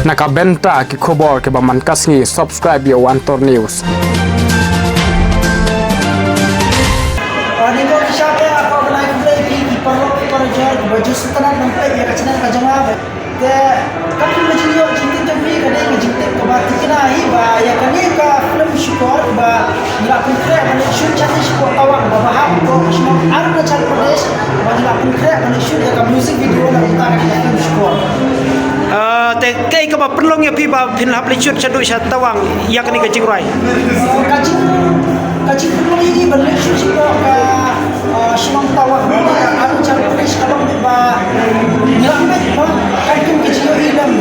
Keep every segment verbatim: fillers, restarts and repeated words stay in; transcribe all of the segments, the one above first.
Na ka bynta ki khubor kiba man ka sngi, subscribe ïa u Antor News. Ani ko ki shapia ko bnai khublei ki ki paralok ki parajor ba ju sngewtynnat ban peit ïa ka channel ka jong nga. Te ka film ba jingïoh jingtip jong phi ka dei ka jingtip kaba tikna hi ba ïa kane ka film Shukor ba ngi la pynkhreh ban leit shoot shatei shapoh Tawang ba bha ha ka shnong Arunachal Pradesh ba ngi la pynkhreh ban leit shoot ïa ka music video na ka bynta ka film Shukor. Ah, te kaei kaba pynlong ïa phi ba phin hap leit shoot shaduh sha Tawang ïa kane ka jingrwai? Ka jing, ka jingpynlong ïa ngi ban leit shoot shapoh ka, ah, shnong Tawang, Arunachal Pradesh ka long ba ngi la peit ba ka kum ka jingïohi lem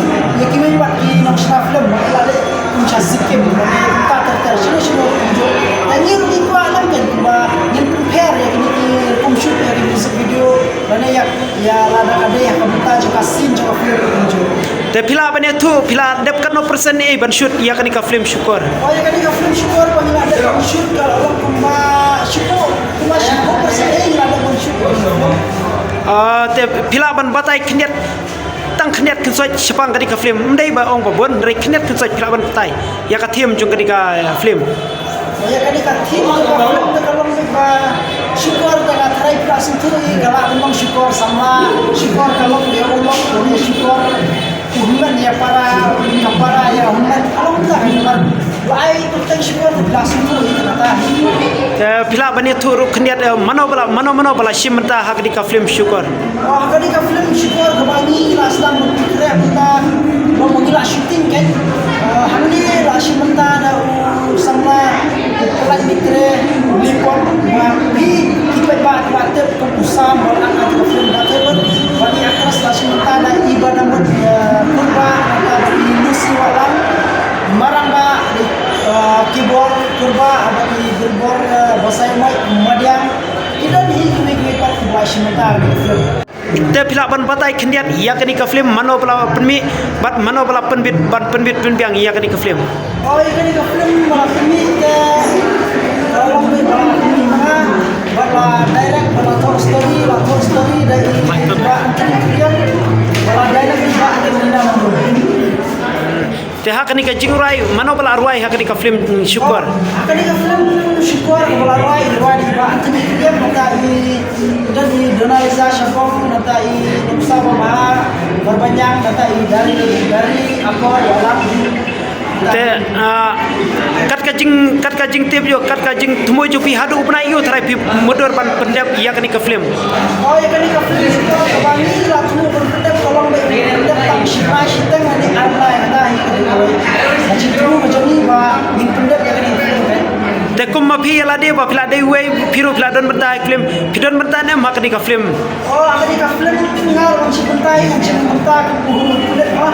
ïa kiwei pat ki nongshna film ba la leit kum sha Sikkim, ba ngi ta ter ter shano shano kumjuh. Te ngi ruh ngi kwah lem kan ba ngin pynpher ïa kine ki rukom shoot ïa ki music video lane ïa Ïa lada ka dei ha ka bynta jong ka scene jong ka film kumjuh. Te phi lah ban ïathuh, phi la dep katno percent ei ban shoot ïa kane ka film Shukor? Oh, ïa kane ka film Shukor ba ngi la dep ban shoot ka la long kumba shiphew, kumba shiphew percent ei ngi la dep ban shoot. Ah, te phi lah ban batai khyndiat, tang khyndiat khynsoit shaphang kane ka film. Ym dei ba ong ba bun, hynrei khyndiat khynsoit phi lah ban batai ïa ka theme jong kane ka, eh, film. Ïa kane ka theme jong ka film te ka long ba shukor, te nga tharai phi la sngewthuh ïa ka, la ka long shukor samla, shukor ka long ïa u lok, ka long ïa shukor u hynmen ïa para, ka para ïa u hynmen, ka long ta ka hynmen. Ba ai kyrteng shukor te phi la sngewthuh ïa kata. Eh, phi lah ban ïathuh ruh khyndiat, eh, mano ba la, mano mano ba la shim bynta ha kane ka film Shukor? Oh, ha kane ka film Shukor kaba ngi la sdang ban pynkhreh bynta, ba ngi la shooting kan. Oh, hangne la shim bynta da u samla u Pynlait Maitre, Lipon, ba phi ki paidbah kiba tip kum u Sam ba la ka film ba tip. Ba ngi actress la shim bynta da i Ba Namut, eh, Kurbah, da i Lucy Wahlang, Marang ba, eh, Kibor Kurbah, ba i Birbor, eh, Basaiawmoit Madiang. Ki don hi kiwei kiwei pat kiba shim bynta ha kane ka film. Te phi lah ban batai khyndiat ïa kane ka film, mano ba la pynmih bad mano ba la pynbit, ban pynbit pynbiang ïa kane ka film? Oh, ïa kane ka film ba la pynmih te ka long ba la pynmih ma nga, ba la direct, ba la thoh story, la thoh story da i Bah Anthony William, ba la direct i Bah Anthony William. Te ha kane ka jingrwai, mano ba la rwai ha kane ka film, mm, Shukor? Ha kane ka film Shukor ba la rwai, rwai da i Bah Anthony William, nangta i, don i Donalisa Shafong, nangta i Nuksa Babha Barbaniang, nangta i Dari, Dari Akor Wahlang. Te, ah, kat ka jing, kat ka jingtip ïa u, kat ka jingthmu jong phi haduh u bnai aiu tharai phi mutdur ban pyndep ïa kane ka film? Oh, ïa kane ka film Shukor kaba ngi la thmu ban pyndep ka long ba pyndep tang shiphew shiteng lane ar lai, kata hi ka dei ka long ka jingthmu ka jong ngi ba ngin pyndep ïa kane ka film kan. Te kum ma phi ïa lade ba phi la dei uwei, phi ruh phi la don bynta ha film, phi don bynta ne em ha kane ka film? Oh, ha kane ka film nga ruh ngam shim bynta, ngam shim bynta kum u pyndep ba.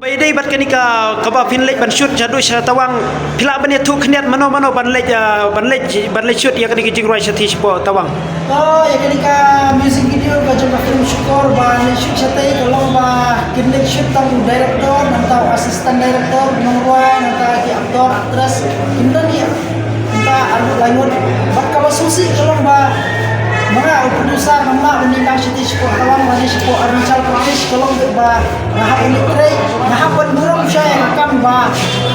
Ba ïadei bad kane ka, kaba phin leit ban shoot shaduh sha Tawang, phi lah ban ïathuh khyndiat mano mano ban leit, ah, ban leit, ban leit shoot ïa kane ka jingrwai shatei shapoh Tawang? Oh, ïa kane ka music video ka jong ka film Shukor ba leit shoot shatei ka long ba kin leit shoot tang u director, nangta u assistant director, nongrwai, nangta ki actor, actress, kin don ïa. Nangta arngut laingut. Bad kaba sngewsih ka long ba ma nga u producer ngam lah ban leit lang shatei shapoh Tawang lane shapoh Arunachal Pradesh, ka long ba nga hap ban leit trei, nga hap ban burom shai ïa ka kam ba,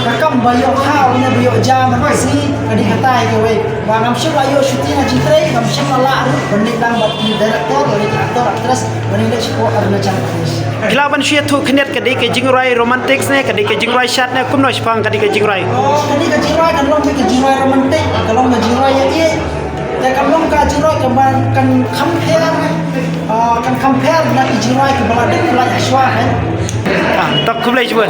ka kam ba ïoh khaw ne ba ïoh jam, ka sngi ka dei kata hi kawei. Ba ngam shym la ïoh shooting ha jingtrei, ngam shym la lah ruh ban leit lang bad ki director lane ki actor actress ban leit shapoh Arunachal Pradesh. Phi lah ban shu ïathuh khyndiat, ka dei ka jingrwai romantic ne ka dei ka jingrwai shad ne kumno shaphang ka dei ka jingrwai? Oh, ka dei ka jingrwai kan long ka jingrwai romantic, ka long ka jingrwai ïa ïeit. Te kan long ka jingrwai kaba kan kham pher, ah, kan kham pher na ki jingrwai kiba la dep pynlait ha shuwa kan. Ah, to khublei shibun.